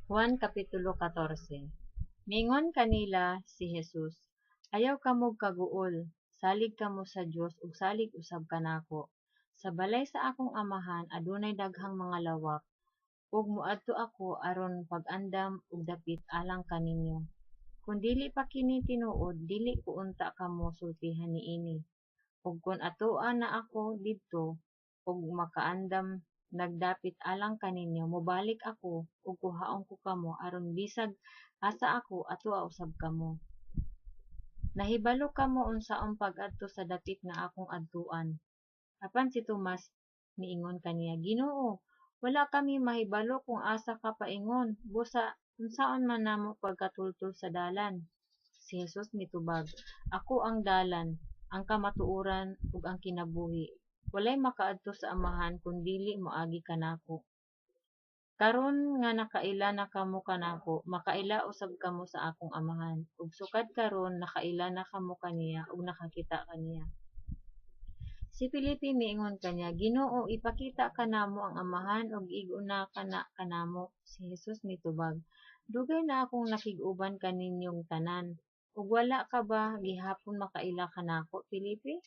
Juan Kapitulo 14. Miingon kanila si Jesus, "Ayaw kamog kaguol, salig kamo sa Dios ug salig usab kanako. Sa balay sa akong Amahan adunay daghang mga lawak, ug moadto ako aron pag-andam og dapit alang kaninyo. Kon dili pa kini tinuod, dili ko unta kamo sultihan niini. Ug kon adtoa na ako didto ug makaandam nag dapit alang kaninyo, mobalik ako ug kuhaon ko kamo aron bisag asa ako, atoa usab kamo. Nahibalo kamo unsaon pag-adto sa dapit nga akong adtuan." Apan si Tomas miingon kaniya, "Ginoo, wala kami mahibalo kung asa ka paingon, busa unsaon man namo pagkatultol sa dalan?" Si Jesus mitubag, "Ako ang dalan, ang kamatuoran ug ang kinabuhi. Walay makaadto sa Amahan kun dili moagi kanako. Karon nga nakaila na kamo kanako, makaila usab kamo sa akong Amahan, ug sukad karon nakaila na kamo kaniya ug nakakita kaniya." Si Felipe miingon kaniya, "Ginoo, ipakita kanamo ang Amahan ug igo na kana kanamo." Si Jesus mitubag, "Dugay na akong nakig-uban kaninyong tanan, ug wala ka ba gihapon makaila kanako, Felipe?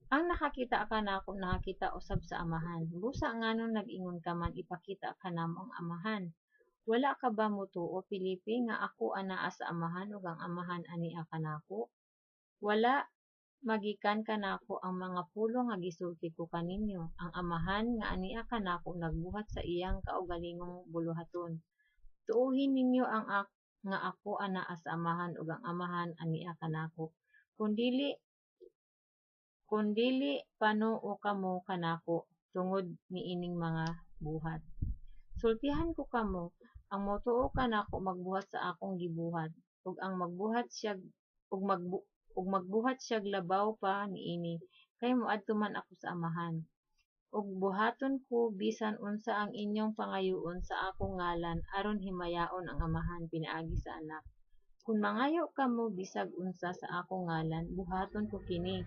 Ang nakakita kanako nakakita usab sa Amahan. Busa nganong nag-ingon ka man, 'Ipakita kanamo ang Amahan'? Wala ka ba motuo, Felipe, nga ako anaa sa Amahan ug ang Amahan ania kanako? Wala magikan kanako ang mga pulong nga gisulti ko kaninyo; ang Amahan nga ania kanako nagbuhat sa iyang kaugalingong buluhaton. Tuohi ninyo ang nga ako anaa sa Amahan ug ang Amahan ania kanako. Kon dili, panuo kamo kanako tungod niining mga buhat. Sultihan ko kamo, ang motuo kanako magbuhat sa akong gibuhat, ug magbuhat siyag labaw pa niini, kay moadto man ako sa Amahan. Ug buhaton ko bisan unsa ang inyong pangayoon sa akong ngalan, aron himayaon ang Amahan pinaagi sa Anak. Kon mangayo kamo bisag unsa sa akong ngalan, buhaton ko kini.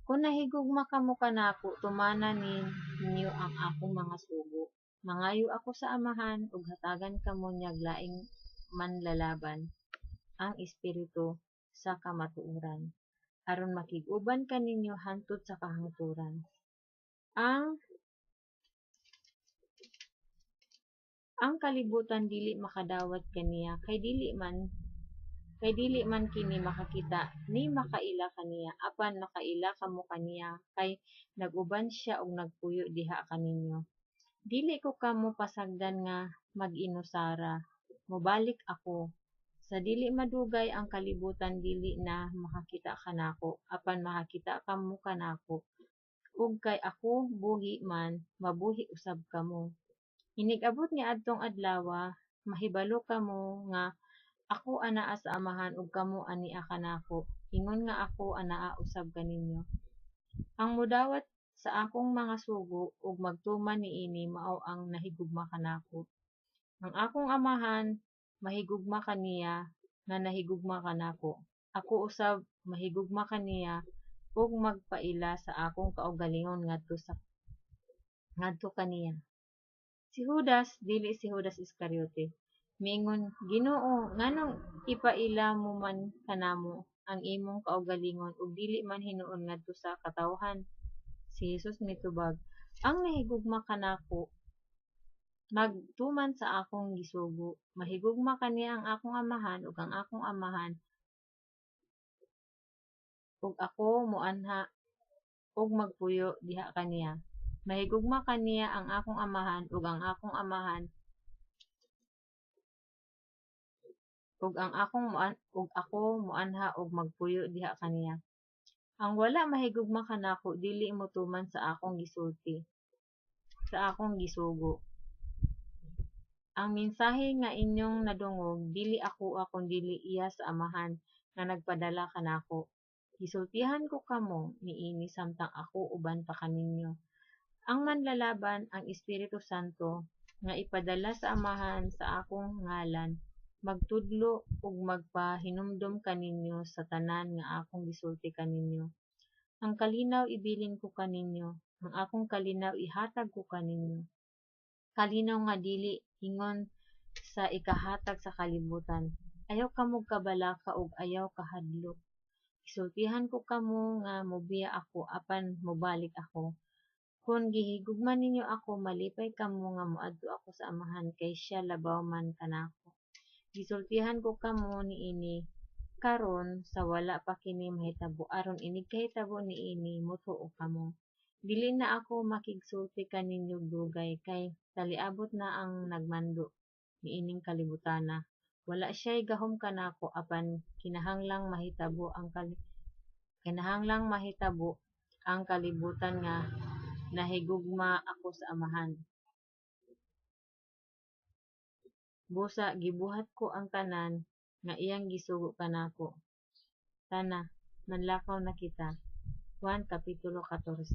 Kon nahigugma kamo kanako, tumana ninyo ang akong mga sugo. Mangayo ako sa Amahan, ug hatagan kamo niyag laing Manlalaban, ang Espiritu sa kamatuoran, aron makig-uban kaninyo hantod sa kahangturan. Ang kalibutan dili makadawat kaniya, kay dili man kini makakita ni makaila kaniya. Apan nakaila kamo kaniya, kay nag-uban siya ug nagpuyo diha kaninyo. Dili ko kamo pasagdan nga mag-inusara; mobalik ako. Sa dili madugay ang kalibutan dili na makakita kanako, apan makakita kamo kanako, ug kay ako buhi man, mabuhi usab kamo. Inig-abot niadtong adlawa, mahibalo kamo nga ako anaa sa Amahan ug kamo ania kanako, ingon nga ako anaa usab kaninyo. Ang modawat sa akong mga sugo ug magtuman niini mao ang nahigugma kanako. Ang akong Amahan mahigugma kaniya nga nahigugma kanako. Ako usab mahigugma kaniya ug magpaila sa akong kaugalingon ngadto kaniya. Si Judas, dili si Judas Iscariote, miingon, "Ginoo, nganong ipaila mo man kanamo ang imong kaugalingon ug dili man hinuon ngadto sa katawhan?" Si Jesus mitubag, "Ang nahigugma kanako magtuman sa akong gisugo. Mahigugma kaniya ang akong Amahan ug ang akong Amahan ug ako moanha ug magpuyo diha kaniya. Mahigugma kaniya ang akong Amahan ug ang akong Amahan ug ako moanha ug magpuyo diha kaniya. Ang wala mahigugma kanako dili motuman sa akong gisulti, sa akong gisugo. Ang mensahe nga inyong nadungog dili akoa kundili iya sa Amahan nga nagpadala kanako. Gisultihan ko kamo niini samtang ako uban pa kaninyo. Ang Manlalaban, ang Espiritu Santo, nga ipadala sa Amahan sa akong ngalan, magtudlo ug magpahinumdom kaninyo sa tanan nga akong gisulti kaninyo. Ang kalinaw ibilin ko kaninyo, ang akong kalinaw ihatag ko kaninyo, kalinaw nga dili ingon sa ikahatag sa kalibutan. Ayaw kamog kabalaka ug ayaw kahadlok. Gisultihan ko kamo nga mobiya ako, apan mobalik ako. Kon gihigugma ninyo ako, malipay kamo nga moadto ako sa Amahan, kay siya labaw man kanako. Gisultihan ko kamo niini karon sa wala pa kini mahitabo, aron inig kahitabo niini motuo kamo. Dili na ako makigsulti kaninyog dugay, kay taliabot na ang nagmando niining kalibotana. Wala siyay gahom kanako, apan kinahanglang mahibalo ang kalibutan nga nahigugma ako sa Amahan. Busa gibuhat ko ang tanan nga iyang gisugo kanako. Tana, manlakaw na kita. Juan Kapitulo 14.